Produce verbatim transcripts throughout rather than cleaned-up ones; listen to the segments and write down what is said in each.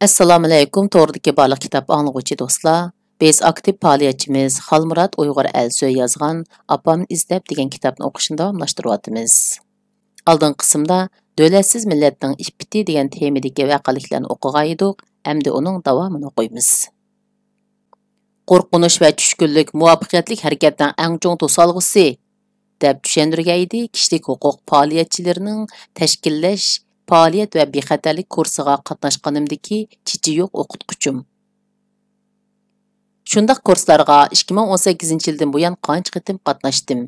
ئەسسالامۇئەلەيكۇم، توردىكى بارلىق كىتاب ئاڭلىغۇچى دوستلار. بىز ئاكتىپ پائالىيەتچىمىز خالمۇرات ئۇيغۇر ئەلسۆي يازغان ئاپامنى ئىزدەپ دېگەن كىتابنى ئوقۇشنى داۋاملاشتۇرۇۋاتىمىز. ئالدىنقى قىسىمدا دۆلەتسىز مىللەتنىڭ ئىپپىتى دېگەن تېمىدىكى ۋەقەلىكلەرنى ئوقۇغان ئىدۇق، ئەمدى ئۇنىڭ داۋامىنى ئوقۇيمىز. قورقۇنچ ۋە چۈشكۈنلۈك مۇۋەپپەقىيەتلىك ھەرىكەتنىڭ ئەڭ چوڭ توسالغۇسى، دەپ چۈشەندۈرگەن ئىدى كىشىلىك ھوقۇق پائالىيەتچىلىرىنىڭ تەشكىللەش، پائالىيەت ۋە بىخەتەرلىك كۇرسىغا قاتناشقىنىمدىكى چېچى يوق ئوقۇتقۇچىم. شۇنداق كۇرسلارغا ئىككى مىڭ ئون سەككىزىنچى يىلدىن بۇيان قانچە قېتىم قاتناشتىم.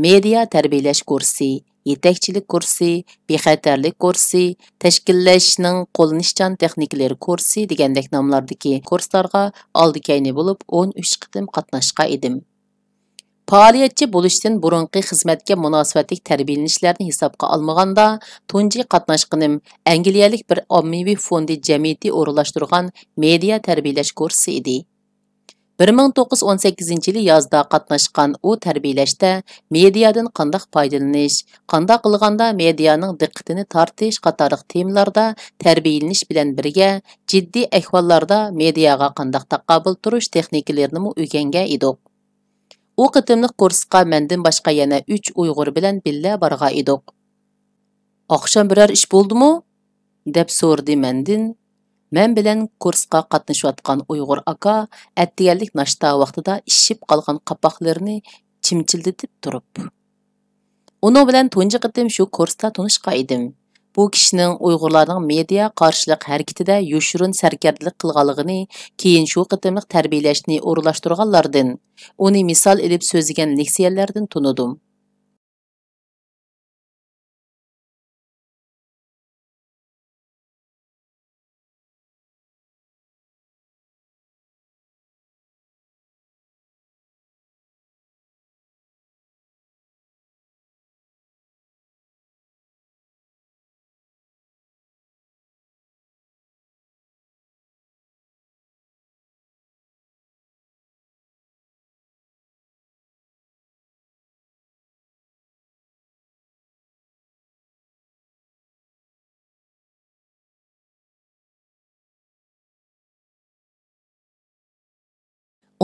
مېدىيا تەربىيەلەش كۇرسى، يېتەكچىلىك كۇرسى، بىخەتەرلىك كۇرسى، تەشكىللەشنىڭ قوللىنىشچان تېخنىكىلىرى كۇرسى دېگەندەك ناملاردىكى كۇرسلارغا ئالدى-كەينى بولۇپ ئون ئۈچ قېتىم قاتناشقان ئىدىم. پائالىيەتچى بولۇشتىن بۇرۇنقى خىزمەتكە مۇناسىۋەتلىك تەربىيەلىنىشلەرنى ھېسابقا ئالمىغاندا، تۇنجى قاتناشقىنىم ئەنگلىيەلىك بىر ئاممىۋى فوندى جەمئىيىتى ئورۇنلاشتۇرغان مېدىيا تەربىيەلەش كۇرسى ئىدى. بىر مىڭ توققۇز يۈز ئون سەككىزىنچى يىلى يازدا قاتناشقان ئۇ تەربىيەلەشتە مېدىيادىن قانداق پايدىلىنىش، قانداق قىلغاندا مېدىيانىڭ دىققىتىنى تارتىش قاتارلىق تېمىلاردا تەربىيەلىنىش بىلەن بىرگە، جىددىي ئەھۋاللاردا مېدىياغا قانداق تاقابىل تۇرۇش تېخنىكىلىرىنىمۇ ئۆگەنگەن ئىدۇق. ئۇ قېتىملىق كۇرسقا مەندىن باشقا يەنە ئۈچ ئۇيغۇر بىلەن بىللە بارغان ئىدۇق. «ئاخشام بىرەر ئىش بولدىمۇ؟» دەپ سورىدى مەندىن. مەن بىلەن كۇرسقا قاتنىشىۋاتقان ئۇيغۇر ئاكا ئەتىگەنلىك ناشتا ۋاقتىدا ئىششىپ قالغان قاپاقلىرىنى چىمچىلدىتىپ تۇرۇپ. ئۇنىڭ بىلەن تۇنجى قېتىم شۇ كۇرستا تونۇشقان ئىدىم. بۇ كىشىنىڭ ئۇيغۇرلارنىڭ مېدىيا قارشىلىق ھەرىكىتىدە يوشۇرۇن سەركەردىلىك قىلغانلىقىنى، كېيىن شۇ قېتىملىق تەربىيەلەشنى ئورۇنلاشتۇرغانلاردىن، ئۇنى مىسال ئېلىپ سۆزلىگەن لېكسىيەلەردىن تونۇدۇم.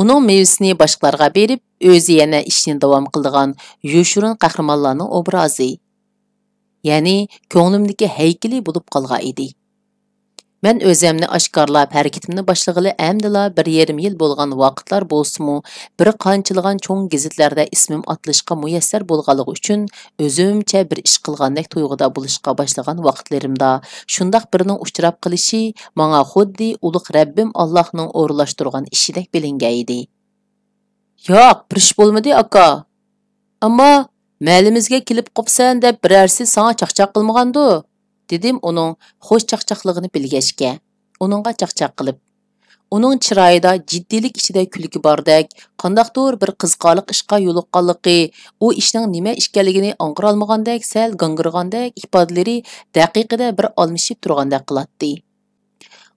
ئۇنىڭ مېۋىسىنى باشقىلارغا بېرىپ، ئۆزى يەنە ئىشنى داۋام قىلىدىغان يوشۇرۇن قەھرىمانلارنىڭ ئوبرازى، يەنى كۆڭلۈمدىكى ھەيكىلى بولۇپ قالغان ئىدى. مەن ئۆزۈمنى ئاشكارىلاپ، ھەرىكىتىمنى باشلىغىلى ئەمدىلا بىر يېرىم يىل بولغان ۋاقىتلار بولسىمۇ، بىر قانچىلىغان چوڭ گېزىتلەردە ئىسمىم ئاتىلىشقا مۇيەسسەر بولغانلىقى ئۈچۈن، ئۆزۈمچە بىر ئىش قىلغاندەك تۇيغۇدا بولۇشقا باشلىغان ۋاقىتلىرىمدا، شۇنداق بىرىنىڭ ئۇچراپ قېلىشى ماڭا خۇددى ئۇلۇغ رەببىم ئاللاھنىڭ ئورۇنلاشتۇرغان ئىشىدەك بىلىنگەن ئىدى. «ياق، بىر ئىش بولمىدى، ئاكا. ئەمما مەھەللىمىزگە كېلىپ قاپسەن دەپ بىرەرسى ساڭا چاقچاق قىلمىغاندۇ؟» دېدىم ئۇنىڭ خوش چاقچاقلىقىنى بىلگەچكە، ئۇنىڭغا چاقچاق قىلىپ. ئۇنىڭ چىرايىدا جىددىيلىك ئىچىدە كۈلكە باردەك، قانداقتۇر بىر قىزىقارلىق ئىشقا يولۇققانلىقى، ئۇ ئىشنىڭ نېمە ئىكەنلىكىنى ئاڭقىرالمىغاندەك سەل گاڭگىرىغاندەك ئىپادىلىرى دەقىقىدە بىر ئالمىشىپ تۇرغاندەك قىلاتتى.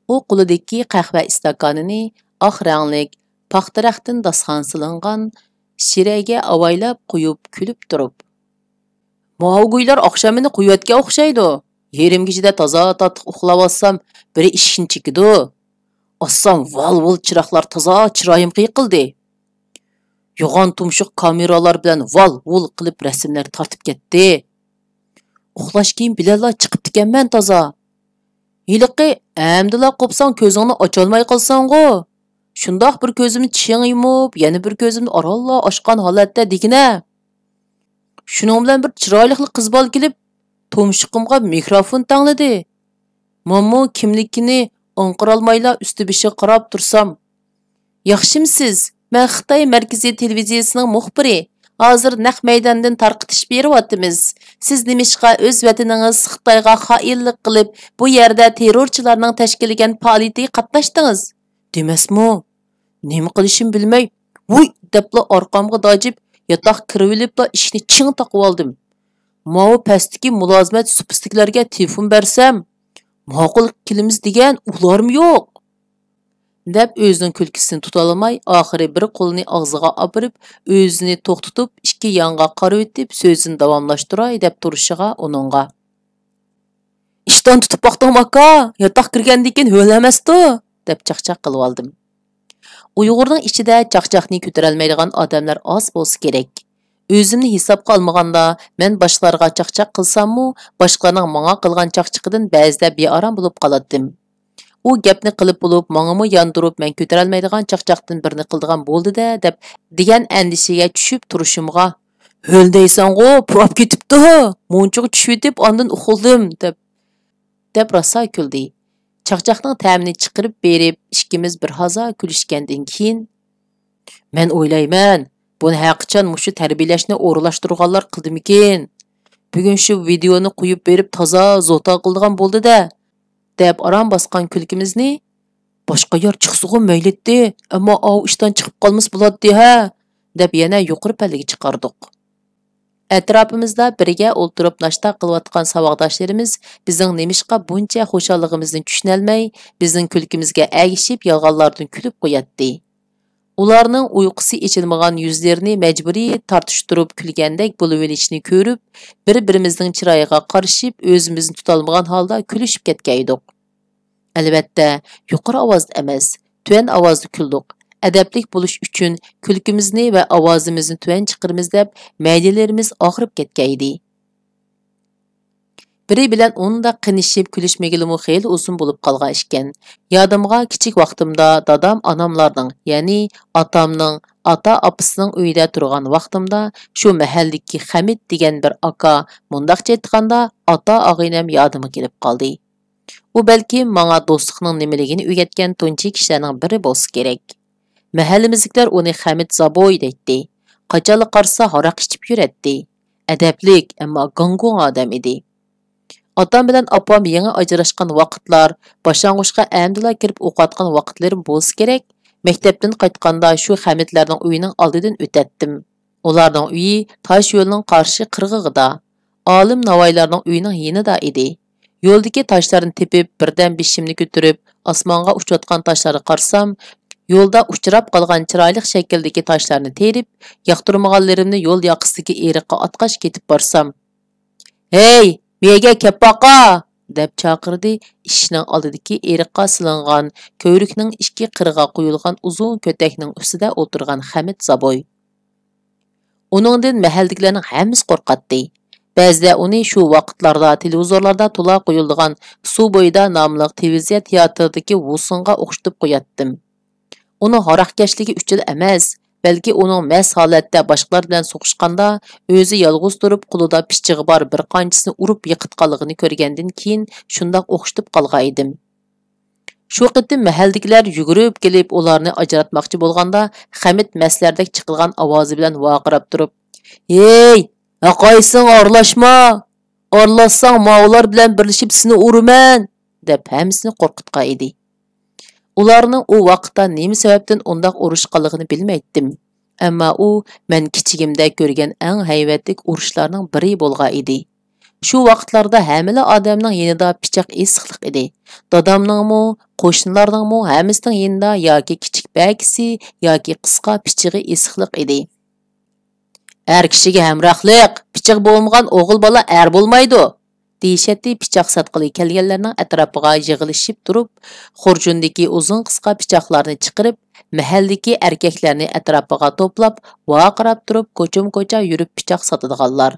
ئۇ قولىدىكى قەھۋە ئىستاكانىنى ئاق رەڭلىك، پاختا رەختتىن داستىخان سېلىنغان شىرەگە ئاۋايلاپ قويۇپ كۈلۈپ تۇرۇپ، «ماۋۇ گۇيلار ئاخشام مېنى قويۇۋەتكەن ئوخشايدۇ. يېرىم كېچىدە تازا تاتلىق ئۇخلاۋالسام، بىر ئىشىكنى چېكىدۇ. ئاچسام، ۋال-ۋۇل چىراغلار تازا چىرايىمغا يېقىلدى. يوغان تۇمشۇق كامېرالار بىلەن ۋال-ۋۇل قىلىپ رەسىملەر تارتىپ كەتتى. ئۇخلاش كىيىم بىلەنلا چىقىپتىكەنمەن تازا. ھېلىقى ئەمدىلا قوپساڭ كۆزۈڭنى ئاچالماي قالساڭغۇ. شۇنداق بىر كۆزۈمنى چىڭ يۇمۇپ، يەنە بىر كۆزۈمنى ئارانلا ئاچقان ھالەتتە دېگىنە.» شۇنىڭ بىلەن بىر چىرايلىقلا قىز بالا كېلىپ، تۇمشۇقۇمغا مىكروفون تەڭلىدى. مەنمۇ كىملىكىنى ئاڭقىرالمايلا ئۈستى بېشىغا قاراپ تۇرسام، «ياخشىمۇسىز؟ مەن خىتاي مەركىزىي تېلېۋىزىيىسىنىڭ مۇخبىرى. ھازىر نەق مەيداندىن تارقىتىش بېرىۋاتىمىز. سىز نېمىشقا ئۆز ۋەتىنىڭىز خىتايغا خائىنلىق قىلىپ، بۇ يەردە تېررورچىلارنىڭ تەشكىللىگەن پائالىيىتىگە قاتناشتىڭىز؟» دېمەسمۇ؟ نېمە قىلىشىمنى بىلمەي، «ۋۇي!» دەپلا ئارقامغا داجىپ، ياتاق كىرىۋېلىپلا ئىشىكنى چىڭ تاقىۋالدىم. ماۋۇ پەستىكى مۇلازىمەت سۇپىسىدىكىلەرگە تېلېفون بەرسەم، ماقۇل كېلىمىز دېگەن ئۇلارمۇ يوق. دەپ ئۆزىنىڭ كۈلكىسىنى تۇتالماي، ئاخىرى بىر قولىنى ئاغزىغا ئاپىرىپ، ئۆزىنى توختىتىپ، ئىككى يانغا قارىۋېتىپ، سۆزىنى داۋاملاشتۇراي دەپ تۇرۇشىغا ئۇنىڭغا، ئىشتان تۇتۇپ باقتىڭمۇ ئاكا؟ ياتاق كىرگەندىن كېيىن ھۆل ئەمەستۇ؟ دەپ چاقچاق قىلىۋالدىم. ئۇيغۇرنىڭ ئىچىدە چاقچاقنى كۆتۈرەلمەيدىغان ئادەملەر ئاز بولسا كېرەك. ئۆزۈمنى ھېسابقا ئالمىغاندا، مەن باشقىلارغا چاقچاق قىلساممۇ، باشقىلارنىڭ ماڭا قىلغان چاقچىقىدىن بەزىدە بىئارام بولۇپ قالاتتىم. ئۇ گەپنى قىلىپ بولۇپ، ماڭىمۇ ياندۇرۇپ، مەن كۆتۈرەلمەيدىغان چاقچاقتىن بىرنى قىلىدىغان بولدى-دە، دەپ، دېگەن ئەندىشىگە چۈشۈپ تۇرۇشۇمغا، ھۆل دەيسەنغۇ، پۇراپ كېتىپتۇ، مۇنچىغا چۈشۈۋېتىپ، ئاندىن ئۇخلىدىم، دەپ، دەپ راسا كۈلدى. چاقچاقنىڭ تەمىنى چىقىرىپ بېرىپ، ئىككىمىز بىر ھازا كۈلۈشكەندىن كېيىن، مەن ئويلايمەن، بۇنى ھەرقاچان مۇشۇ تەربىيەلەشنى ئورۇنلاشتۇرغانلار قىلدىمىكىن؟ بۈگۈن شۇ ۋىدېئونى قويۇپ بېرىپ تازا زوتا قىلىدىغان بولدى-دە، دەپ ئاران باسقان كۈلكىمىزنى، باشقا يەر چىقسىغۇ مەيلىتتى، ئەمما ئاۋۇ ئىشتان چىقىپ قالمىسا بولاتتى ھە، دەپ يەنە يۇقىرى پەللىگە چىقاردۇق. ئەتراپىمىزدا بىرگە ئولتۇرۇپ ناشتا قىلىۋاتقان ساۋاقداشلىرىمىز بىزنىڭ نېمىشقا بۇنچە خۇشاللىقىمىزنى چۈشىنەلمەي، بىزنىڭ كۈلكىمىزگە ئەگىشىپ يالغانلاردىن كۈلۈپ قوياتتى. ئۇلارنىڭ ئۇيقۇسى ئېچىلمىغان يۈزلىرىنى مەجبۇرىي تارتىشتۇرۇپ كۈلگەندەك بولۇۋېلىشىنى كۆرۈپ، بىر-بىرىمىزنىڭ چىرايىغا قارىشىپ، ئۆزىمىزنى تۇتالمىغان ھالدا كۈلۈشۈپ كەتكەيدۇق. ئەلۋەتتە، يۇقىرى ئاۋازدا ئەمەس، تۆۋەن ئاۋازدا كۈلدۇق. ئەدەپلىك بولۇش ئۈچۈن كۈلكىمىزنى ۋە ئاۋازىمىزنى تۆۋەن چىقىرىمىز دەپ، مەيدىلىرىمىز ئاغرىپ كەتكەيدى. بىرى بىلەن ئۇنداق قىنىشىپ كۈلۈشمىگىلىمۇ خېلى ئۇزۇن بولۇپ قالغان ئىكەن. يادىمغا كىچىك ۋاقتىمدا دادام ئاناملارنىڭ، يەنى ئاتامنىڭ، ئاتا-ئاپىسىنىڭ ئۆيىدە تۇرغان ۋاقتىمدا شۇ مەھەللىدىكى خەمىت دېگەن بىر ئاكا، مۇنداقچە ئېيتقاندا، ئاتا-ئاغىنەم يادىمغا كېلىپ قالدى. ئۇ بەلكىم ماڭا دوستلۇقنىڭ نېمىلىكىنى ئۆگەتكەن تۇنجى كىشىلەرنىڭ بىرى بولسا كېرەك. مەھەللىمىزدىكىلەر ئۇنى خەمىت زابوي دەيتتى. قاچانلا قارىسا ھاراق ئىچىپ يۈرەتتى. ئەدەپلىك، ئەمما گاڭگۇڭ ئادەم ئىدى. ئاتام بىلەن ئاپام يېڭى ئاجراشقان ۋاقىتلار، باشلانغۇچقا ئەمدىلا كىرىپ ئوقۇۋاتقان ۋاقىتلىرىم بولسا كېرەك، مەكتەپتىن قايتقاندا شۇ خەمىتلەرنىڭ ئۆيىنىڭ ئالدىدىن ئۆتەتتىم. ئۇلارنىڭ ئۆيى تاش يولنىڭ قارشى قىرغىقىدا، ئالىم ناۋايلارنىڭ ئۆيىنىڭ يېنىدا ئىدى. يولدىكى تاشلارنى تېپىپ، بىردەم بېشىمنى كۆتۈرۈپ، ئاسمانغا ئۇچۇۋاتقان تاشلارغا قارىسام، يولدا ئۇچراپ قالغان چىرايلىق شەكىلدىكى تاشلارنى تېرىپ، ياقتۇرمىغانلىرىمنى يول ياقىسىدىكى ئېرىققا ئاتقاچ كېتىپ بارسام، ھەي، بۇ يەرگە كەپ باقا! دەپ چاقىردى ئىشىكنىڭ ئالدىدىكى ئېرىققا سېلىنغان كۆۋرۈكنىڭ ئىككى قىرىغا قويۇلغان ئۇزۇن كۆتەكنىڭ ئۈستىدە ئولتۇرغان خەمىت زابوي. ئۇنىڭدىن مەھەللىدىكىلەرنىڭ ھەممىسى قورقاتتى. بەزىدە ئۇنى شۇ ۋاقىتلاردا تېلېۋىزورلاردا تولا قويۇلىدىغان سۇ بويىدا ناملىق تېۋزىيە تىياتىرىدىكى ۋۇسىڭغا ئوخشىتىپ قوياتتىم. ئۇنىڭ ھاراقكەشلىكى ئۈچۈن ئەمەس، بەلكى ئۇنىڭ مەست ھالەتتە باشقىلار بىلەن سوقۇشقاندا، ئۆزى يالغۇز تۇرۇپ، قولىدا پىچىقى بار بىر قانچىسىنى ئۇرۇپ يىقىتقانلىقىنى كۆرگەندىن كېيىن شۇنداق ئوخشىتىپ قالغان ئىدىم. شۇ قېتىم مەھەللىدىكىلەر يۈگۈرۈپ كېلىپ، ئۇلارنى ئاجراتماقچى بولغاندا، خەمىت مەستلەردەك چىقىلغان ئاۋازى بىلەن ۋارقىراپ تۇرۇپ، ھېي، ھەقايسىڭ ئارىلاشما! ئارىلاشساڭ، ماۋۇلار بىلەن بىرلىشىپ سېنى ئۇرىمەن! دەپ ھەممىسىنى قورقۇتقان ئىدى. ئۇلارنىڭ ئۇ ۋاقىتتا نېمە سەۋەبتىن ئۇنداق ئۇرۇشقانلىقىنى بىلمەيتتىم. ئەمما ئۇ مەن كىچىكىمدە كۆرگەن ئەڭ ھەيۋەتلىك ئۇرۇشلارنىڭ بىرى بولغان ئىدى. شۇ ۋاقىتلاردا ھەممىلا ئادەمنىڭ يېنىدا پىچاق ئېسىقلىق ئىدى. دادامنىڭمۇ، قوشنىلارنىڭمۇ ھەممىسىنىڭ يېنىدا ياكى كىچىك بەگىسى، ياكى قىسقا پىچىقى ئېسىقلىق ئىدى. «ئەر كىشىگە ھەمراھلىق، پىچىقى بولمىغان ئوغۇل بالا ئەر بولمايدۇ!» دېيىشەتتى پىچاق ساتقىلى كەلگەنلەرنىڭ ئەتراپىغا يىغىلىشىپ تۇرۇپ، خۇرجۇندىكى ئۇزۇن قىسقا پىچاقلارنى چىقىرىپ، مەھەللىدىكى ئەركەكلەرنى ئەتراپىغا توپلاپ، ۋارقىراپ تۇرۇپ، كوچىمۇ كوچا يۈرۈپ پىچاق ساتىدىغانلار.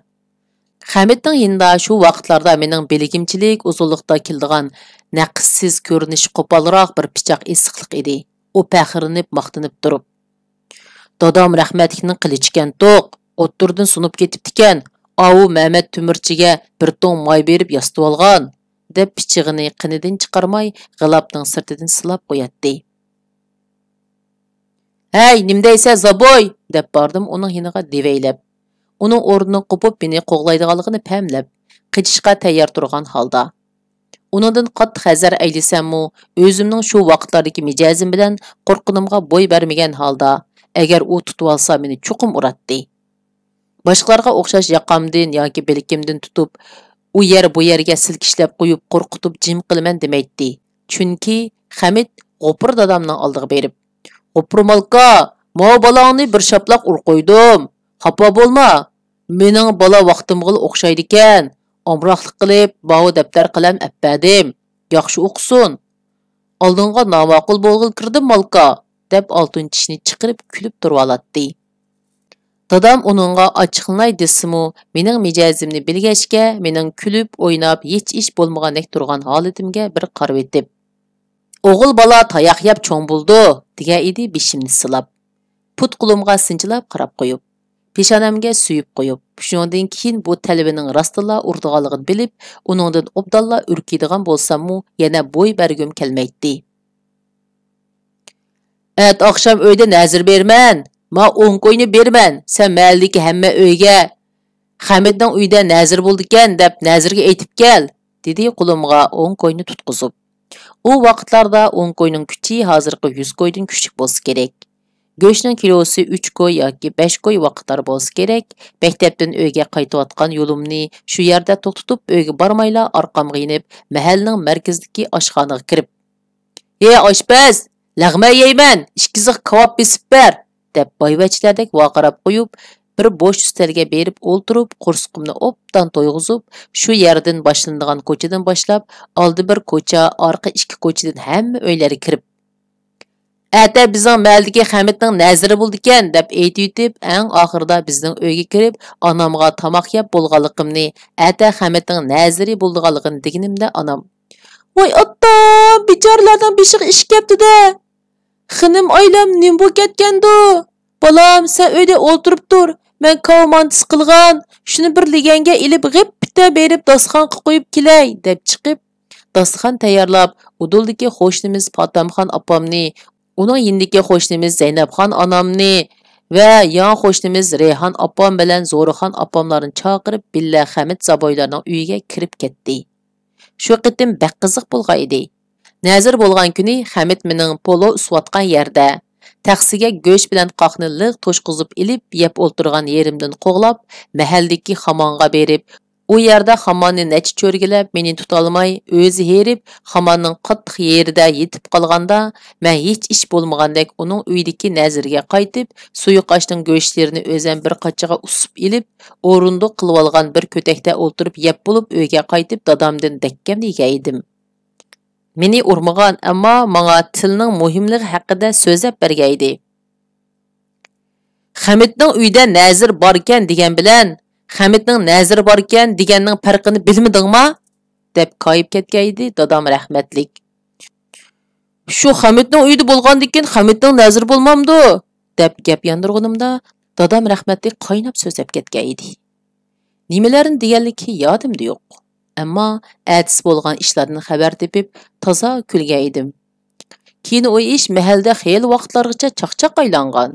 خەمىتنىڭ يېنىدا شۇ ۋاقىتلاردا مېنىڭ بىلگۈمچىلىك ئۇزۇنلۇقتا كېلىدىغان نەقىشسىز كۆرۈنۈشى قوپالراق بىر پىچاق ئېسىقلىق ئىدى. ئۇ پەخىرلىنىپ ماختىنىپ تۇرۇپ، دادام رەھمەتلىكنىڭ قىلىچىكەنتۇق، ئوتتۇرىدىن سۇنۇپ كېتىپتىكەن، ئاۋۇ مەمەت تۆمۈرچىگە بىر تۇڭ ماي بېرىپ ياسىتىۋالغان، دەپ پىچىقىنى قېنىدىن چىقارماي، غىلاپنىڭ سىرتىدىن سىلاپ قوياتتى. ھەي، نېمە دەيسەن، زابوي؟ دەپ باردىم ئۇنىڭ يېنىغا دېۋەيلەپ. ئۇنىڭ ئورنىدىن قوپۇپ مېنى قوغلايدىغانلىقىنى پەملەپ، قېچىشقا تەييار تۇرغان ھالدا. ئۇنىڭدىن قاتتىق ھەزەر ئەيلىسەممۇ، ئۆزۈمنىڭ شۇ ۋاقىتلاردىكى مىجەزىم بىلەن قورققىنىمغا بوي بەرمىگەن ھالدا، ئەگەر ئۇ تۇتۇۋالسا مېنى چوقۇم ئۇراتتى. باشقىلارغا ئوخشاش ياقامدىن ياكى بىلىكىمدىن تۇتۇپ، ئۇ يەر بۇ يەرگە سىلكىشلەپ قويۇپ قورقۇتۇپ جىم قىلىمەن دېمەيتتى. چۈنكى خەمىت غوپۇر دادامنىڭ ئالدىغا بېرىپ، «غوپۇر مالكا، ماۋۇ بالاڭنى بىر شاپلاق ئۇرۇپ قويدۇم. خاپا بولما. مېنىڭ بالا ۋاقتىمغىلا ئوخشايدىكەن. ئامراقلىق قىلىپ، ماۋۇ دەپتەر قەلەم ئەپبەردىم. ياخشى ئوقۇسۇن. ئالدىڭغا ناماقۇل بولغىلى كىردىم، مالكا، دەپ ئالتۇن چىشىنى چىقىرىپ كۈلۈپ تۇرۇۋالاتتى. دادام ئۇنىڭغا ئاچچىقلىناي دېسىمۇ، مېنىڭ مىجەزىمنى بىلگەچكە، مېنىڭ كۈلۈپ، ئويناپ، ھېچ ئىش بولمىغاندەك تۇرغان ھالىتىمگە بىر قارىۋېتىپ، «ئوغۇل بالا تاياق يەپ چوڭ بولىدۇ» دېگەن ئىدى بېشىمنى سىلاپ. پۇت-قولۇمغا سىنچىلاپ قاراپ قويۇپ، پېشانەمگە سۆيۈپ قويۇپ، شۇنىڭدىن كېيىن بۇ تەلۋىنىڭ راستتىنلا ئۇرىدىغانلىقىنى بىلىپ، ئۇنىڭدىن ئوبدانلا ئۈركۈيدىغان بولساممۇ، يەنە بوي بەرگۈم كەلمەيتتى. «ئەتە ئاخشام ئۆيدە نەزىر بېرىمەن، ما ئوڭ كوينى بېرىمەن، سەن مەھەللىدىكى ھەممە ئۆيگە، خەمىتنىڭ ئۆيىدە نەزىر بولىدىكەن دەپ نەزىرگە ئېيتىپ كەل» دېدى قولۇمغا ئوڭ كوينى تۇتقۇزۇپ. ئۇ ۋاقىتلاردا ئوڭ كوينىڭ كۈچى ھازىرقى يۈز كويدىن كۈچلۈك بولسا كېرەك. گۆشنىڭ كىلوسى ئۈچ كوي ياكى بەش كوي ۋاقىتلار بولسا كېرەك. مەكتەپتىن ئۆيگە قايتىۋاتقان يولۇمنى شۇ يەردە توختىتىپ، ئۆيگە بارمايلا ئارقامغا يېنىپ، مەھەللىنىڭ مەركىزىدىكى ئاشخانىغا كىرىپ، «ھە ئاشپەز، لەغمەن يەيمەن، ئىككى زىخ كاۋاپ بېسىپ بەر» دەپ بايۋەچچىلەردەك ۋارقىراپ قويۇپ، بىر بوش ئۈستەلگە بېرىپ ئولتۇرۇپ، قورسىقىمنى ئوبدان تويغۇزۇپ، شۇ يەردىن باشلىنىدىغان كوچىدىن باشلاپ، ئالدى بىر كوچا، ئارقا ئىككى كوچىدىن ھەممە ئۆيلەرگە كىرىپ، «ئەتە بىزنىڭ مەھەللىدىكى خەمىتنىڭ نەزىرى بولىدىكەن» دەپ ئېيتىۋېتىپ، ئەڭ ئاخىرىدا بىزنىڭ ئۆيگە كىرىپ، ئانامغا تاماق يەپ بولغانلىقىمنى، ئەتە خەمىتنىڭ نەزىرى بولىدىغانلىقىنى دېگىنىمدە ئانام، «ۋاي ئاتام، بىچارىلەرنىڭ بېشىغا ئىش كەپتۇ-دە! خېنىم ئايلام نېمە بولۇپ كەتكەندۇ؟ بالام، سەن ئۆيدە ئولتۇرۇپ تۇر، مەن كاۋا مانتىسى قىلغان، شۇنى بىر لېگەنگە ئېلىپ غىپپىتە بېرىپ داستىخان قىلىپ قويۇپ كېلەي» دەپ چىقىپ، داستىخان تەييارلاپ، ئۇدۇلدىكى قوشنىمىز پاتەمخان ئاپامنى، ئۇنىڭ يېنىدىكى قوشنىمىز زەينەپخان ئانامنى ۋە ياڭ قوشنىمىز رەيھان ئاپام بىلەن زورىخان ئاپاملارنى چاقىرىپ، بىللە خەمىت زابويلارنىڭ ئۆيىگە كىرىپ كەتتى. شۇ قېتىم بەك قىزىق بولغان ئىدى. نەزىر بولغان كۈنى خەمىت مېنىڭ پولۇ ئۇسسۇۋاتقان يەردە، تەخسىگە گۆش بىلەن قاقنى لىق توشقۇزۇپ ئېلىپ يەپ ئولتۇرغان يېرىمدىن قوغلاپ، مەھەللىدىكى خامانغا بېرىپ، ئۇ يەردە خاماننى نەچچە چۆرگىلەپ، مېنى تۇتالماي، ئۆزى ھېرىپ، خاماننىڭ قاتتىق يېرىدە يېتىپ قالغاندا، مەن ھېچ ئىش بولمىغاندەك ئۇنىڭ ئۆيىدىكى نەزىرىگە قايتىپ، سۇيۇقئاشنىڭ گۆشلىرىنى ئۆزەم بىر قاچىغا ئۇسۇپ ئېلىپ، ئورۇندۇق قىلىۋالغان بىر كۆتەكتە ئولتۇرۇپ يەپ بولۇپ، ئۆيگە قايتىپ، دادامدىن دەككەمنى يېگەن ئىدىم. مېنى ئۇرمىغان، ئەمما ماڭا تىلنىڭ مۇھىملىقى ھەققىدە سۆزلەپ بەرگەن ئىدى. «خەمىتنىڭ ئۆيىدە نەزىر باركەن» دېگەن بىلەن «خەمىتنىڭ نەزىرى باركەن» دېگەننىڭ پەرقىنى بىلمىدىڭما؟ دەپ كايىپ كەتكەن ئىدى دادام رەھمەتلىك. «شۇ خەمىتنىڭ ئۆيىدە بولغاندىكىن خەمىتنىڭ نەزىرى بولمامدۇ؟» دەپ گەپ ياندۇرغىنىمدا، دادام رەھمەتلىك قايناپ سۆزلەپ كەتكەن ئىدى. نېمىلەرنى دېگەنلىكى يادىمدا يوق. ئەمما ئەتىسى بولغان ئىشلاردىن خەۋەر تېپىپ، تازا كۈلگەن ئىدىم. كېيىن ئۇ ئىش مەھەللىدە خېلى ۋاقىتلارغىچە چاقچاق ئايلانغان.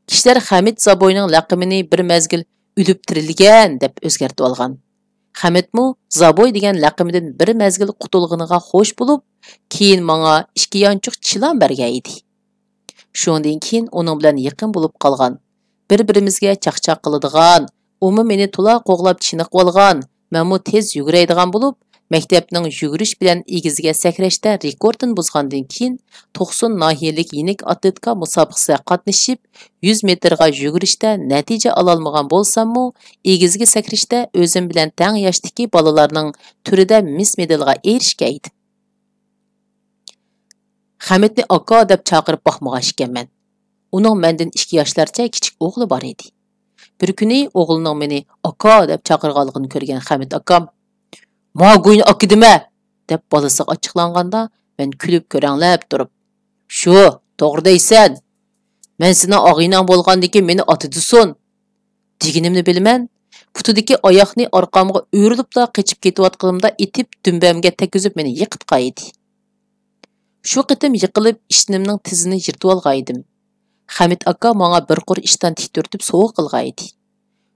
كىشىلەر خەمىت زابوينىڭ لەقىمىنى بىر مەزگىل «ئۆلۈپ تىرىلگەن» دەپ ئۆزگەرتىۋالغان. خەمىتمۇ زابوي دېگەن لەقىمىدىن بىر مەزگىل قۇتۇلغىنىغا خوش بولۇپ، كېيىن ماڭا ئىككى يانچۇق چىلان بەرگەن ئىدى. شۇنىڭدىن كېيىن ئۇنىڭ بىلەن يېقىن بولۇپ قالغان. بىر-بىرىمىزگە چاقچاق قىلىدىغان، ئۇمۇ مېنى تولا قوغلاپ چېنىقىۋالغان، مەنمۇ تېز يۈگۈرەيدىغان بولۇپ، مەكتەپنىڭ يۈگۈرۈش بىلەن ئېگىزگە سەكرەشتە رېكورتىنى بۇزغاندىن كېيىن، توقسۇن ناھىيەلىك يېنىك ئاتلېتىكا مۇسابىقىسىگە قاتنىشىپ، يۈز مېتىرغا يۈگۈرۈشتە نەتىجە ئالالمىغان بولساممۇ، ئېگىزگە سەكرەشتە ئۆزۈم بىلەن تەڭ ياشتىكى بالىلارنىڭ تۈرىدە مىس مېدالغا ئېرىشكەن ئىدىم. خەمىتنى «ئاكا» دەپ چاقىرىپ باقمىغان ئىكەنمەن. ئۇنىڭ مەندىن ئىككى ياشلارچە كىچىك ئوغلى بار ئىدى. بىر كۈنى ئوغلىنىڭ مېنى «ئاكا» دەپ چاقىرغانلىقىنى كۆرگەن خەمىت ئاكام، «ما گۇينى ئاكا دېمە!» دەپ بالىسىغا ئاچچىقلانغاندا، مەن كۈلۈپ كۆرەڭلەپ تۇرۇپ، «شۇ، توغرا دەيسەن. مەن سېنىڭ ئاغىنەڭ بولغاندىكىن مېنى ئاتا دېسۇن!» دېگىنىمنى بىلىمەن، پۇتىدىكى ئاياغنى ئارقامغا ئۆرۈلۈپلا قېچىپ كېتىۋاتقىنىمدا ئېتىپ، دۈمبەمگە تەگكۈزۈپ مېنى يىقىتقان ئىدى. شۇ قېتىم يىقىلىپ، ئىشتىنىمنىڭ تىزىنى يىرتىۋالغان ئىدىم. خەمىت ئاكا ماڭا بىر قۇر ئىشتان تىكتۈرتۈپ سوۋغا قىلغان ئىدى.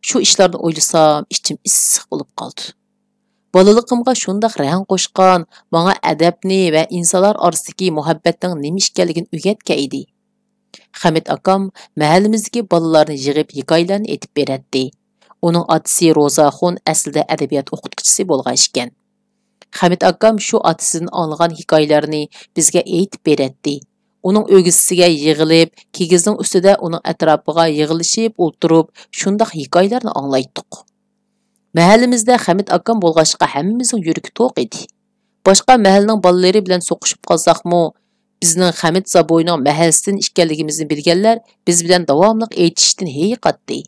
شۇ ئىشلارنى ئويلىسام، ئىچىم ئىسسىق بولۇپ قالدى. بالىلىقىمغا شۇنداق رەڭ قوشقان، ماڭا ئەدەپنى ۋە ئىنسانلار ئارىسىدىكى مۇھەببەتنىڭ نېمە ئىكەنلىكىنى ئۆگەتكەن ئىدى. خەمىت ئاكام مەھەللىمىزدىكى بالىلارنى يىغىپ ھېكايىلەرنى ئېيتىپ بېرەتتى. ئۇنىڭ ئاتىسى روزاخۇن ئەسلىدە ئەدەبىيات ئوقۇتقۇچىسى بولغان ئىكەن. خەمىت ئاكام شۇ ئاتىسىدىن ئاڭلىغان ھېكايىلەرنى بىزگە ئېيتىپ بېرەتتى. ئۇنىڭ ئۆگزىسىگە يىغىلىپ، كىگىزنىڭ ئۈستىدە ئۇنىڭ ئەتراپىغا يىغىلىشىپ ئولتۇرۇپ، شۇنداق ھېكايىلەرنى ئاڭلايتتۇق. مەھەللىمىزدە خەمىت ئاكام بولغاچقا، ھەممىمىزنىڭ يۈرىكى توق ئىدى. باشقا مەھەللىنىڭ بالىلىرى بىلەن سوقۇشۇپ قالساقمۇ، بىزنىڭ خەمىت زابوينىڭ مەھەللىسىدىن ئىكەنلىكىمىزنى بىلگەنلەر بىز بىلەن داۋاملىق ئېيتىشىشتىن ھېيىقاتتى.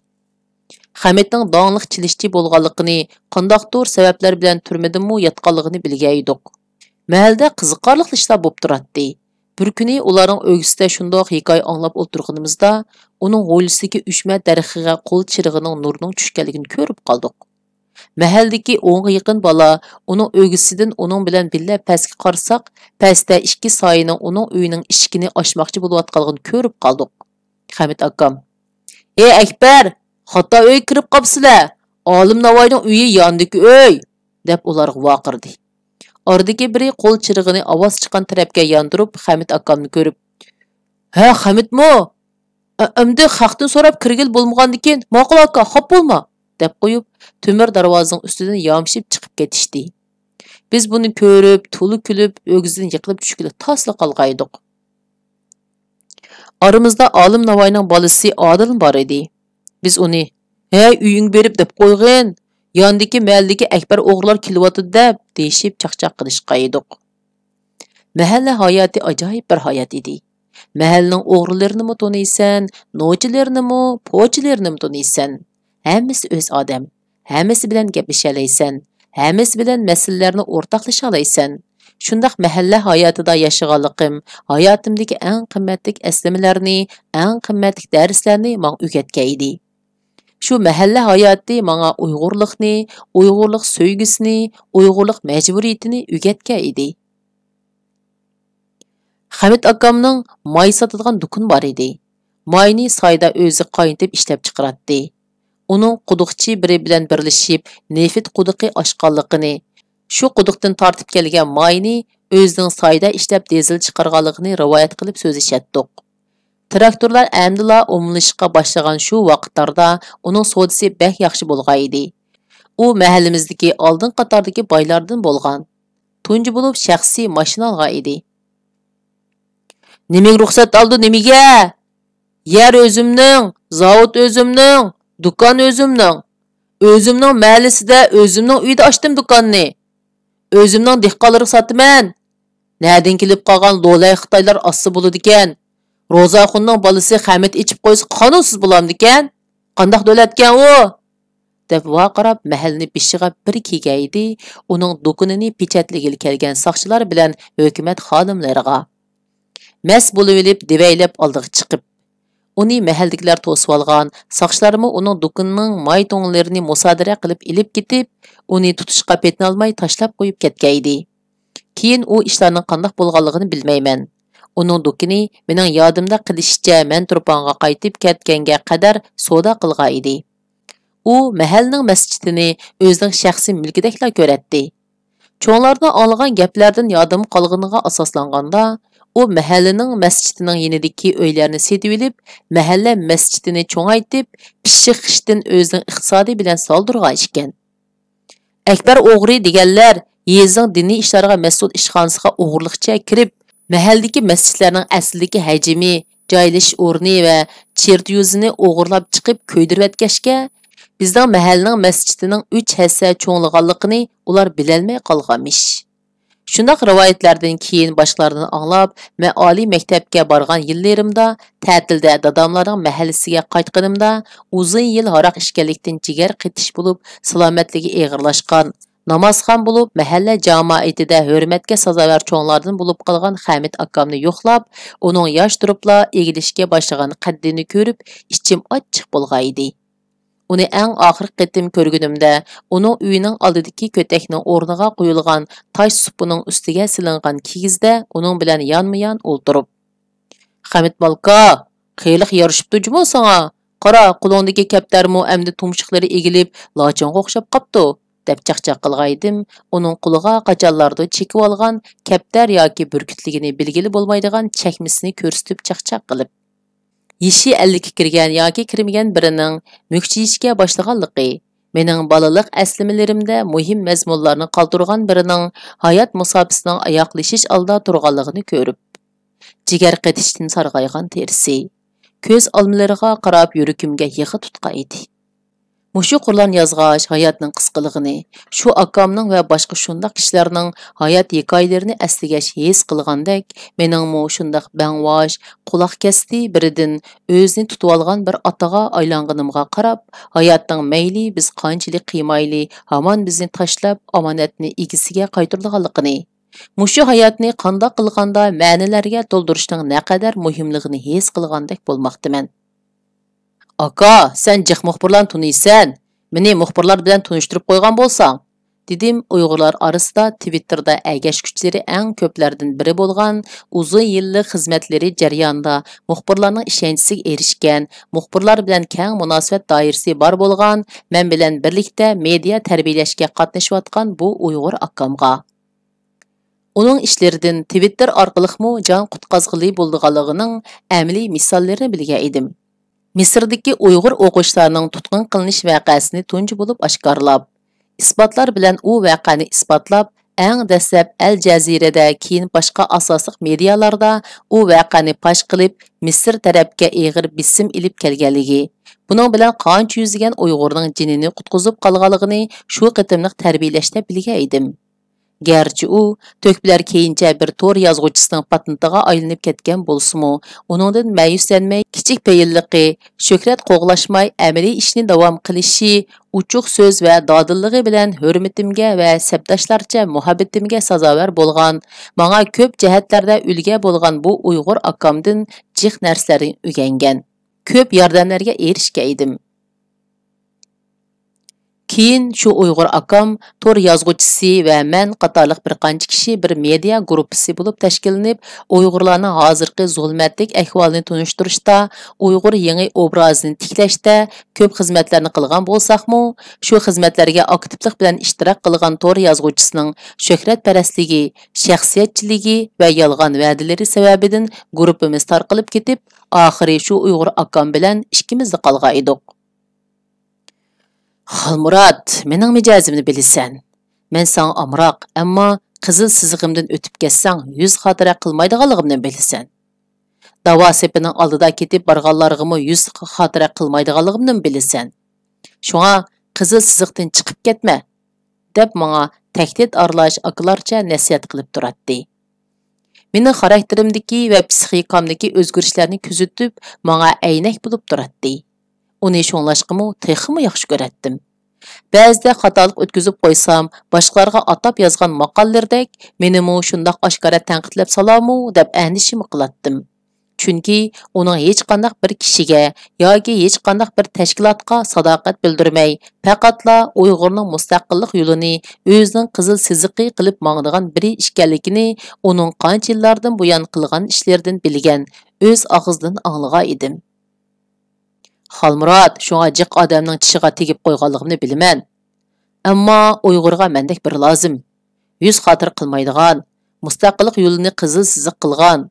خەمىتنىڭ داڭلىق چېلىشچى بولغانلىقىنى، قانداقتۇر سەۋەبلەر بىلەن تۈرمىدىنمۇ ياتقانلىقىنى بىلگەيدۇق. مەھەللىدە قىزىقارلىق ئىشلار بولۇپ تۇراتتى. بىر كۈنى ئۇلارنىڭ ئۆگزىسىدە شۇنداق ھېكايە ئاڭلاپ ئولتۇرغىنىمىزدا، ئۇنىڭ ھويلىسىدىكى ئۈچمە دەرىخىگە قول چىرىغىنىڭ نۇرىنىڭ چۈشكەنلىكىنى كۆرۈپ قالدۇق. مەھەللىدىكى ئونغا يېقىن بالا ئۇنىڭ ئۆگزىسىدىن ئۇنىڭ بىلەن بىللە پەسكە قارىساق، پەستە ئىككى سايىنىڭ ئۇنىڭ ئۆيىنىڭ ئىشىكىنى ئاچماقچى بولۇۋاتقانلىقىنى كۆرۈپ قالدۇق. خەمىت ئاكام، «ھەي ئەكبەر، خاتا ئۆيگە كىرىپ قاپسىلە! ئالىم ناۋاينىڭ ئۆيى ياندىكى ئۆي!» دەپ ئۇلارغا ۋارقىرىدى. ئارىدىكى بىرى قول چىرىغىنى ئاۋاز چىققان تەرەپكە ياندۇرۇپ، خەمىت ئاكامنى كۆرۈپ، «ھە، خەمىتمۇ؟ ئە-، ئەمدى خەقتىن سوراپ كىرگىلى بولمىغاندىكىن، ماقۇل ئاكا، خاپا بولما!» دەپ قويۇپ، تۆمۈر دەرۋازىنىڭ ئۈستىدىن يامىشىپ چىقىپ كېتىشتى. بىز بۇنى كۆرۈپ، تولا كۈلۈپ، ئۆگزىدىن يىقىلىپ چۈشكىلى تاسلا قالغانىدۇق. ئارىمىزدا ئالىم ناۋاينىڭ بالىسى ئادىلمۇ بار ئىدى. بىز ئۇنى، «ھەي، ئۆيۈڭگە بېرىپ دەپ قويغىن، ياندىكى مەھەللىدىكى ئەكبەر ئوغرىلار كېلىۋاتىدۇ» دەپ، دېيىشىپ چاقچاق قىلىشقانىدۇق. مەھەللە ھاياتى ئاجايىپ بىر ھايات ئىدى. مەھەللىنىڭ ئوغرىلىرىنىمۇ تونۇيسەن، نوچىلىرىنىمۇ، پوچىلىرىنىمۇ تونۇيسەن. ھەممىسى ئۆز ئادەم. ھەممىسى بىلەن گەپلىشەلەيسەن. ھەممىسى بىلەن مەسىلىلەرنى ئورتاقلىشالايسەن. شۇنداق مەھەللە ھاياتىدا ياشىغانلىقىم ھاياتىمدىكى ئەڭ قىممەتلىك ئەسلىمىلەرنى، ئەڭ قىممەتلىك دەرسلەرنى ماڭا ئۆگەتكەن ئىدى. شۇ مەھەللە ھاياتى ماڭا ئۇيغۇرلۇقنى، ئۇيغۇرلۇق سۆيگۈسىنى، ئۇيغۇرلۇق مەجبۇرىيىتىنى ئۆگەتكەن ئىدى. خەمىت ئاكامنىڭ ماي ساتىدىغان دۇكىنى بار ئىدى. ماينى سايدا ئۆزى قاينىتىپ ئىشلەپچىقىراتتى. ئۇنىڭ قۇدۇقچى بىرى بىلەن بىرلىشىپ نېفىت قۇدۇقى ئاچقانلىقىنى، شۇ قۇدۇقتىن تارتىپ كەلگەن ماينى ئۆزىنىڭ سايدا ئىشلەپ دىزېل چىقارغانلىقىنى رىۋايەت قىلىپ سۆزلىشەتتۇق. تىراكتورلار ئەمدىلا ئومۇملىشىشقا باشلىغان شۇ ۋاقىتلاردا ئۇنىڭ سودىسى بەك ياخشى بولغان ئىدى. ئۇ مەھەللىمىزدىكى ئالدىنقى قاتاردىكى بايلاردىن بولغان. تۇنجى بولۇپ شەخسىي ماشىنا ئالغان ئىدى. نېمىگە رۇخسەت ئالىدۇ، نېمىگە؟ يەر ئۆزۈمنىڭ، زاۋۇت ئۆزۈمنىڭ، دۇكان ئۆزۈمنىڭ. ئۆزۈمنىڭ مەھەللىسىدە، ئۆزۈمنىڭ ئۆيىدە ئاچتىم دۇكاننى. ئۆزۈمنىڭ دېھقانلىرىغا ساتىمەن. نەدىن كېلىپ قالغان لولاي خىتايلار ئالسا بولىدىكەن. روزاخۇننىڭ بالىسى خەمىت ئېچىپ قويسا قانۇنسىز بولامدىكەن؟ قانداق دۆلەتكەن ئۇ؟ دەپ ۋارقىراپ، مەھەللىنى بېشىغا بىر كىيگەن ئىدى، ئۇنىڭ دۇكىنىنى پېچەتلىگىلى كەلگەن ساقچىلار بىلەن ھۆكۈمەت خادىملىرىغا. مەست بولۇۋېلىپ، دېۋەيلەپ ئالدىغا چىقىپ، ئۇنى مەھەللىدىكىلەر توسۇۋالغان، ساقچىلارمۇ ئۇنىڭ دۇكىنىنىڭ ماي تۇڭلىرىنى مۇسادىرە قىلىپ ئېلىپ كېتىپ، ئۇنى تۇتۇشقا پېتىنالماي تاشلاپ قويۇپ كەتكەن ئىدى. كېيىن ئۇ ئىشلارنىڭ قانداق بولغانلىقىنى بىلمەيمەن. ئۇنىڭ دۇكىنى، مېنىڭ يادىمدا قېلىشىچە، مەن تۇرپانغا قايتىپ كەتكەنگە قەدەر سودا قىلغان ئىدى. ئۇ مەھەللىنىڭ مەسچىتىنى ئۆزىنىڭ شەخسىي مۈلكىدەكلا كۆرەتتى. چوڭلاردىن ئاڭلىغان گەپلەردىن يادىمغا قالغىنىغا ئاساسلانغاندا، ئۇ مەھەللىنىڭ مەسچىتىنىڭ يېنىدىكى ئۆيلەرنى سېتىۋېلىپ، مەھەللە مەسچىتىنى چوڭايتىپ، پىششىق خىشتىن ئۆزىنىڭ ئىقتىسادى بىلەن سالدۇرغان ئىكەن. ئەكبەر ئوغرى دېگەنلەر يېزىنىڭ دىنىي ئىشلارغا مەسئۇل ئىشخانىسىغا ئوغرىلىقچە كىرىپ، مەھەللىدىكى مەسچىتلەرنىڭ ئەسلىدىكى ھەجمى، جايلىشىش ئورنى ۋە چېرتيوژىنى ئوغرىلاپ چىقىپ كۆيدۈرۈۋەتكەچكە، بىزنىڭ مەھەللىنىڭ مەسچىتىنىڭ ئۈچ ھەسسە چوڭلىغانلىقىنى ئۇلار بىلەلمەي قالغانمىش. شۇنداق رىۋايەتلەردىن كېيىن باشقىلاردىن ئاڭلاپ، مەن ئالىي مەكتەپكە بارغان يىللىرىمدا، تەتىلدە داداملارنىڭ مەھەللىسىگە قايتقىنىمدا، ئۇزۇن يىل ھاراق ئىچكەنلىكتىن جىگەر قېتىش بولۇپ، سالامەتلىكى ئېغىرلاشقان، نامازخان بولۇپ، مەھەللە جامائىتىدە ھۆرمەتكە سازاۋەر چوڭلاردىن بولۇپ قالغان خەمىت ئاكامنى يوقلاپ، ئۇنىڭ ياش تۇرۇپلا ئېگىلىشكە باشلىغان قەددىنى كۆرۈپ، ئىچىم ئاچچىق بولغانىدى. ئۇنى ئەڭ ئاخىرقى قېتىم كۆرگىنىمدە، ئۇنىڭ ئۆيىنىڭ ئالدىدىكى كۆتەكنىڭ ئورنىغا قويۇلغان تاش سۇپىنىڭ ئۈستىگە سېلىنغان كىگىزدە ئۇنىڭ بىلەن يانمۇيان ئولتۇرۇپ، «خەمىت مالكا، خېلى يارىشىپتۇ جۇمۇ ساڭا. قارا، قولۇڭدىكى كەپتەرمۇ ئەمدى تۇمشۇقلىرى ئېگىلىپ، لاچىنغا ئوخشاپ قاپتۇ» دەپ چاقچاق قىلغانىدىم، ئۇنىڭ قولىغا قاچانلاردۇر چېكىۋالغان كەپتەر ياكى بۈركۈتلۈكىنى بىلگىلى بولمايدىغان چەكمىسىنى كۆرسىتىپ چاقچاق قىلىپ. يېشى ئەللىككە كىرگەن ياكى كىرمىگەن بىرىنىڭ مۈكچىيىشكە باشلىغانلىقى، مېنىڭ بالىلىق ئەسلىمىلىرىمدە مۇھىم مەزمۇنلارنى قالدۇرغان بىرىنىڭ ھايات مۇساپىسىنىڭ ئاياغلىشىش ئالدىدا تۇرغانلىقىنى كۆرۈپ، جىگەر قېتىشتىن سارغايغان تېرىسى، كۆز ئالمىلىرىغا قاراپ يۈرىكىمگە يىغا تۇتقان ئىدى. مۇشۇ قۇرلارنى يازغاچ ھاياتنىڭ قىسقىلىقىنى، شۇ ئاكامنىڭ ۋە باشقا شۇنداق كىشىلەرنىڭ ھايات ھېكايىلىرىنى ئەسلىگەچ ھېس قىلغاندەك، مېنىڭمۇ شۇنداق بەڭۋاش، قۇلاق كەستى بىرىدىن ئۆزىنى تۇتۇۋالغان بىر ئاتىغا ئايلانغىنىمغا قاراپ، ھاياتنىڭ مەيلى بىز قانچىلىك قىيمايلى، ھامان بىزنى تاشلاپ، ئامانەتنى ئىگىسىگە قايتۇرىدىغانلىقىنى، مۇشۇ ھاياتنى قانداق قىلغاندا مەنىلەرگە تولدۇرۇشنىڭ نەقەدەر مۇھىملىقىنى ھېس قىلغاندەك بولماقتىمەن. «ئاكا، سەن جىق مۇخبىرلارنى تونۇيسەن، مېنى مۇخبىرلار بىلەن تونۇشتۇرۇپ قويغان بولساڭ»، دېدىم ئۇيغۇرلار ئارىسىدا تىۋىتتېردا ئەگەشكۈچىلىرى ئەڭ كۆپلەردىن بىرى بولغان، ئۇزۇن يىللىق خىزمەتلىرى جەريانىدا مۇخبىرلارنىڭ ئىشەنچىسىگە ئېرىشكەن، مۇخبىرلار بىلەن كەڭ مۇناسىۋەت دائىرىسى بار بولغان، مەن بىلەن بىرلىكتە مېدىيا تەربىيەلەشكە قاتنىشىۋاتقان بۇ ئۇيغۇر ئاكامغا. ئۇنىڭ ئىشلىرىدىن تىۋىتتېر ئارقىلىقمۇ جان قۇتقازغىلى بولىدىغانلىقىنىڭ ئەمەلىي مىساللىرىنى بىلگەن ئىدىم. مىسىردىكى ئۇيغۇر ئوقۇغۇچىلارنىڭ تۇتقۇن قىلىنىش ۋەقەسىنى تۇنجى بولۇپ ئاشكارىلاپ، ئىسپاتلار بىلەن ئۇ ۋەقەنى ئىسپاتلاپ، ئەڭ دەسلەپ ئەل جەزىرەدە، كېيىن باشقا ئاساسلىق مېدىيالاردا ئۇ ۋەقەنى پاش قىلىپ، مىسىر تەرەپكە ئېغىر بېسىم ئېلىپ كەلگەنلىكى، بۇنىڭ بىلەن قانچە يۈزلىگەن ئۇيغۇرنىڭ جېنىنى قۇتقۇزۇپ قالغانلىقىنى شۇ قېتىملىق تەربىيەلەشتە بىلگەن ئىدىم. گەرچە ئۇ تۆھپىلەر كېيىنچە بىر تور يازغۇچىسىنىڭ پاتېنتىغا ئايلىنىپ كەتكەن بولسىمۇ، ئۇنىڭدىن مەيۈسلەنمەي، كىچىك پېئىللىقى، شۆھرەت قوغلاشماي، ئەمەلىي ئىشىنى داۋام قىلىشى، ئوچۇق سۆز ۋە دادىللىقى بىلەن ھۆرمىتىمگە ۋە سەپداشلارچە مۇھەببىتىمگە سازاۋەر بولغان، ماڭا كۆپ جەھەتلەردە ئۈلگە بولغان بۇ ئۇيغۇر ئاكامدىن جىق نەرسىلەرنى ئۆگەنگەن، كۆپ ياردەملەرگە ئېرىشكەن ئىدىم. كېيىن شۇ ئۇيغۇر ئاكام، تور يازغۇچىسى ۋە مەن قاتارلىق بىر قانچە كىشى بىر مېدىيا گۇرۇپپىسى بولۇپ تەشكىللىنىپ، ئۇيغۇرلارنىڭ ھازىرقى زۇلمەتلىك ئەھۋالىنى تونۇشتۇرۇشتا، ئۇيغۇر يېڭى ئوبرازىنى تىكلەشتە كۆپ خىزمەتلەرنى قىلغان بولساقمۇ، شۇ خىزمەتلەرگە ئاكتىپلىق بىلەن ئىشتىراك قىلغان تور يازغۇچىسىنىڭ شۆھرەتپەرەسلىكى، شەخسىيەتچىلىكى ۋە يالغان ۋەدىلىرى سەۋەبىدىن گۇرۇپپىمىز تارقىلىپ كېتىپ، ئاخىرى شۇ ئۇيغۇر ئاكام بىلەن ئىككىمىزلا قالغان ئىدۇق. «خالمۇرات، مېنىڭ مىجەزىمنى بىلىسەن. مەن ساڭا ئامراق، ئەمما قىزىل سىزىقىمدىن ئۆتۈپ كەتسەڭ، يۈز خاتىرە قىلمايدىغانلىقىمنى بىلىسەن. داۋا سېپىنىڭ ئالدىدا كېتىپ بارغانلارغىمۇ يۈز خاتىرە قىلمايدىغانلىقىمنى بىلىسەن. شۇڭا قىزىل سىزىقتىن چىقىپ كەتمە» دەپ ماڭا تەھدىت ئارىلاش ئاكىلارچە نەسىھەت قىلىپ تۇراتتى. مېنىڭ خاراكتېرىمدىكى ۋە پىسخىكامدىكى ئۆزگىرىشلەرنى كۆزىتىپ، ماڭا ئەينەك بولۇپ تۇراتتى. ئۇنى شۇڭلاشقىمۇ تېخىمۇ ياخشى كۆرەتتىم. بەزىدە خاتالىق ئۆتكۈزۈپ قويسام، باشقىلارغا ئاتاپ يازغان ماقالىلىرىدەك مېنىمۇ شۇنداق ئاشكارا تەنقىدلەپ سالارمۇ دەپ ئەندىشىمۇ قىلاتتىم. چۈنكى ئۇنىڭ ھېچقانداق بىر كىشىگە ياكى ھېچقانداق بىر تەشكىلاتقا ساداقەت بىلدۈرمەي، پەقەتلا ئۇيغۇرنىڭ مۇستەقىللىق يولىنى ئۆزىنىڭ قىزىل سىزىقى قىلىپ ماڭىدىغان بىرى ئىكەنلىكىنى ئۇنىڭ قانچە يىللاردىن بۇيان قىلغان ئىشلىرىدىن بىلگەن، ئۆز ئاغزىدىن ئاڭلىغان ئىدىم. «خالمۇرات، شۇڭا جىق ئادەمنىڭ چىشىغا تېگىپ قويغانلىقىمنى بىلىمەن. ئەمما ئۇيغۇرغا مەندەك بىرى لازىم. يۈز خاتىرە قىلمايدىغان، مۇستەقىللىق يولىنى قىزىل سىزىق قىلغان،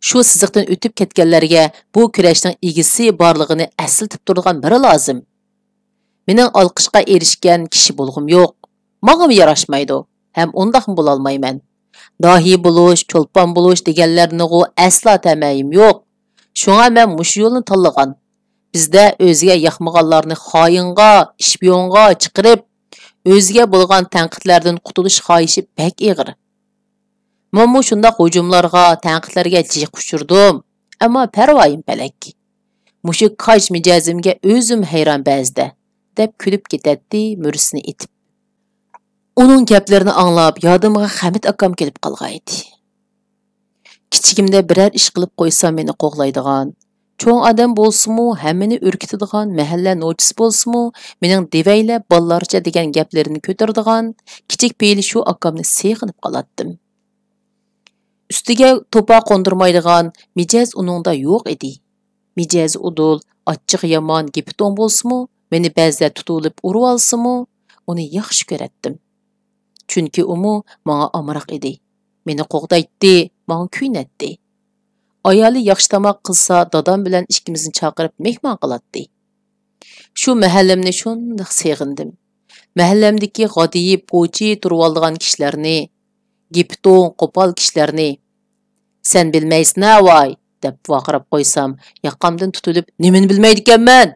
شۇ سىزىقتىن ئۆتۈپ كەتكەنلەرگە بۇ كۈرەشنىڭ ئىگىسى بارلىقىنى ئەسلىتىپ تۇرىدىغان بىرى لازىم. مېنىڭ ئالقىشقا ئېرىشكەن كىشى بولغۇم يوق. ماڭىمۇ ياراشمايدۇ ھەم ئۇنداقمۇ بولالمايمەن. داھىي بولۇش، چولپان بولۇش دېگەنلەرنىغۇ ئەسلا تەمەيىم يوق. شۇڭا مەن مۇشۇ يولنى تاللىغان. بىزدە ئۆزىگە ياقمىغانلارنى خائىنغا، ئىشپىيونغا چىقىرىپ، ئۆزىگە بولغان تەنقىدلەردىن قۇتۇلۇش خاھىشى بەك ئېغىر. مەنمۇ شۇنداق ھۇجۇملارغا، تەنقىدلەرگە جىق ئۇچرىدىم، ئەمما پەرۋايىم پەلەك. مۇشۇ كاج مىجەزىمگە ئۆزۈم ھەيران بەزىدە» دەپ كۈلۈپ كېتەتتى مۈرىسىنى ئېتىپ. ئۇنىڭ گەپلىرىنى ئاڭلاپ يادىمغا خەمىت ئاكام كېلىپ قالغانىدى. كىچىكىمدە بىرەر ئىش قىلىپ قويسام مېنى قوغلايدىغان، چوڭ ئادەم بولسىمۇ ھەممىنى ئۈركۈتىدىغان، مەھەللە نوچىسى بولسىمۇ مېنىڭ دېۋەيلەپ بالىلارچە دېگەن گەپلىرىمنى كۆتۈرىدىغان، كىچىك پېئىل شۇ ئاكامنى سېغىنىپ قالاتتىم. ئۈستىگە توپا قوندۇرمايدىغان مىجەز ئۇنىڭدا يوق ئىدى. مىجەزى ئۇدۇل، ئاچچىقى يامان، گېپى توڭ بولسىمۇ، مېنى بەزىدە تۇتۇۋېلىپ ئۇرۇۋالسىمۇ، ئۇنى ياخشى كۆرەتتىم. چۈنكى ئۇمۇ ماڭا ئامراق ئىدى. مېنى قوغدايتتى، ماڭا كۆيۈنەتتى. ئايالى ياخشى تاماق قىلسا، دادام بىلەن ئىككىمىزنى چاقىرىپ مېھمان قىلاتتى. شۇ مەھەللەمنى شۇنداق سېغىندىم. مەھەللەمدىكى غادىيىپ، پوچى تۇرۇۋالىدىغان كىشىلەرنى، گېپى توڭ، قوپال كىشىلەرنى، «سەن بىلمەيسەن ھە، ۋاي!» دەپ ۋارقىراپ قويسام، ياقامدىن تۇتۇلۇپ، «نېمىنى بىلمەيدىكەنمەن؟»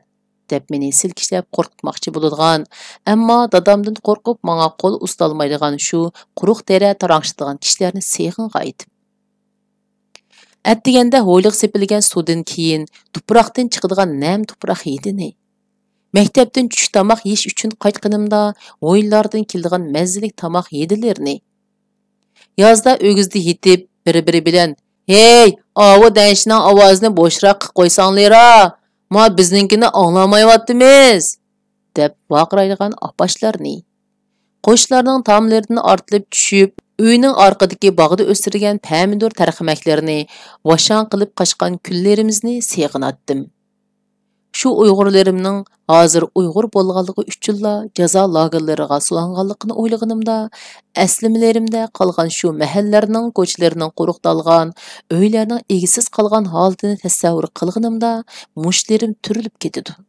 دەپ مېنى سىلكىشلەپ قورقۇتماقچى بولىدىغان، ئەمما دادامدىن قورقۇپ ماڭا قول ئۇزىتالمايدىغان شۇ قۇرۇق تېرە تاراڭشىتىدىغان كىشىلەرنى سېغىنغانىدىم. ئەتىگەندە ھويلىغا سېپىلگەن سۇدىن كېيىن تۇپراقتىن چىقىدىغان نەم تۇپراق ھىدىنى، مەكتەپتىن چۈش تاماق يېيىش ئۈچۈن قايتقىنىمدا ھويلالاردىن كېلىدىغان مەززىلىك تاماق ھىدلىرىنى، يازدا ئۆگزىدە يېتىپ، بىر-بىرى بىلەن، «ھەي، ئاۋۇ دەنىشنىڭ ئاۋازىنى بوشراق قىلىپ قويساڭلىرا، ما بىزنىڭكىنى ئاڭلىمايۋاتىمىز!» دەپ ۋارقىرايدىغان ئاپاشلارنى، قوشلارنىڭ تاملىرىدىن ئارتىلىپ چۈشۈپ، ئۆينىڭ ئارقىدىكى باغدا ئۆستۈرگەن پەمىدۇر تەرخىمەكلىرىنى ۋاشاڭ قىلىپ قاچقان كۈنلىرىمىزنى سېغىناتتىم. شۇ ئۇيغۇرلىرىمنىڭ ھازىر ئۇيغۇر بولغانلىقى ئۈچۈنلا جازا لاگېرلىرىغا سولانغانلىقىنى ئويلىغىنىمدا، ئەسلىمىلىرىمدە قالغان شۇ مەھەللىلەرنىڭ كوچىلىرىنىڭ قۇرۇقتالغان، ئۆيلەرنىڭ ئىگىسىز قالغان ھالىتىنى تەسەۋۋۇر قىلغىنىمدا، مۇشتلىرىم تۈرۈلۈپ كېتىدۇ.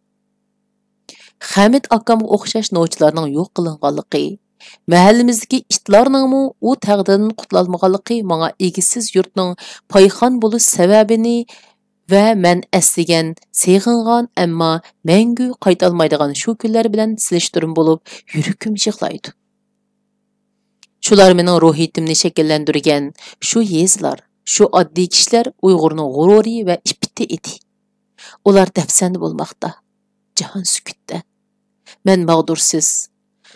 خەمىت ئاكامغا ئوخشاش نوچىلارنىڭ يوق قىلىنغانلىقى، مەھەللىمىزدىكى ئىتلارنىڭمۇ ئۇ تەقدىردىن قۇتۇلالمىغانلىقى ماڭا ئىگىسىز يۇرتنىڭ پايخان بولۇش سەۋەبىنى ۋە مەن ئەسلىگەن، سېغىنغان، ئەمما مەڭگۈ قايتالمايدىغان شۇ كۈنلەر بىلەن سېلىشتۇرما بولۇپ يۈرىكىم يىغلايدۇ. شۇلار مېنىڭ روھىيىتىمنى شەكىللەندۈرگەن شۇ يېزىلار، شۇ ئاددىي كىشىلەر ئۇيغۇرنىڭ غۇرۇرى ۋە ئىپپىتى ئىدى. ئۇلار دەپسەندە بولماقتا. جاھان سۈكۈتتە. مەن ماغدۇرسىز.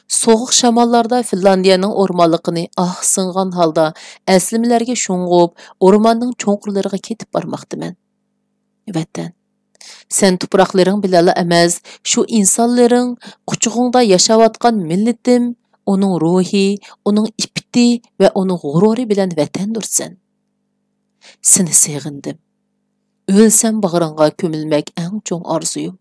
سوغۇق شاماللاردا فىنلاندىيەنىڭ ئورمانلىقىنى ئاھ سىڭغان ھالدا ئەسلىمىلەرگە شۇڭغۇپ، ئورماننىڭ چوڭقۇرلىرىغا كېتىپ بارماقتىمەن. ۋەتەن. سەن تۇپراقلىرىڭ بىلەنلا ئەمەس، شۇ ئىنسانلىرىڭ، قۇچىقىڭدا ياشاۋاتقان مىللىتىم، ئۇنىڭ روھى، ئۇنىڭ ئىپپىتى ۋە ئۇنىڭ غۇرۇرى بىلەن ۋەتەندۇرسەن. سېنى سېغىندىم. ئۆلسەم باغرىڭغا كۆمۈلمەك ئەڭ چوڭ ئارزۇيۇم.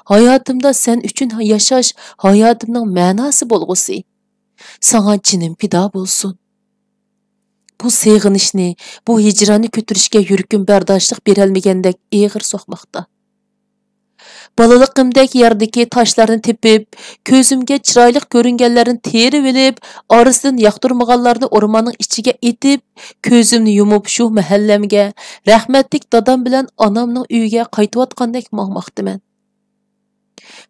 ھاياتىمدا سەن ئۈچۈن ياشاش ھاياتىمنىڭ مەناسى بولغۇسى. ساڭا جېنىم پىدا بولسۇن. بۇ سېغىنىشنى، بۇ ھىجراننى كۆتۈرۈشكە يۈرىكىم بەرداشلىق بېرەلمىگەندەك ئېغىر سوقماقتا. بالىلىقىمدەك يەردىكى تاشلارنى تېپىپ، كۆزۈمگە چىرايلىق كۆرۈنگەنلەرنى تېرىۋېلىپ، ئارىسىدىن ياقتۇرمىغانلارنى ئورماننىڭ ئىچىگە ئېتىپ، كۆزۈمنى يۇمۇپ شۇ مەھەللەمگە، رەھمەتلىك دادام بىلەن ئانامنىڭ ئۆيىگە قايتىۋاتقاندەك ماڭماقتىمەن.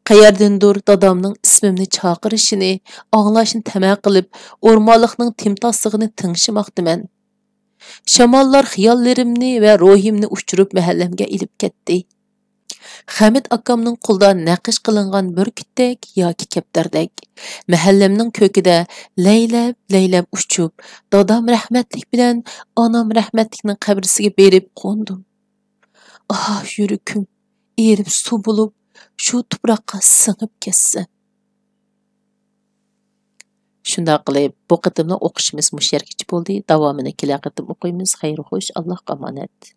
قەيەردىندۇر دادامنىڭ ئىسمىمنى چاقىرىشىنى ئاڭلاشنى تەمە قىلىپ، ئورمانلىقنىڭ تىمتاسلىقىنى تىڭشىماقتىمەن. شاماللار خىياللىرىمنى ۋە روھىمنى ئۇچۇرۇپ مەھەللەمگە ئېلىپ كەتتى. خەمىت ئاكامنىڭ قولىدا نەقىش قىلىنغان بۈركۈتتەك ياكى كەپتەردەك، مەھەللەمنىڭ كۆكىدە لەيلەپ-لەيلەپ ئۇچۇپ، دادام رەھمەتلىك بىلەن ئانام رەھمەتلىكنىڭ قەبرىسىگە بېرىپ قوندۇم. ئاھ، يۈرىكىم ئېرىپ سۇ بولۇپ، شۇ تۇپراققا سىڭىپ كەتسە. شۇنداق قىلىپ، بۇ قېتىملىق ئوقۇشىمىز مۇشۇ يەرگىچە بولدى. داۋامىنى كېلەر قېتىم ئوقۇيمىز. خەير خوش، ئاللاھقا ئامانەت.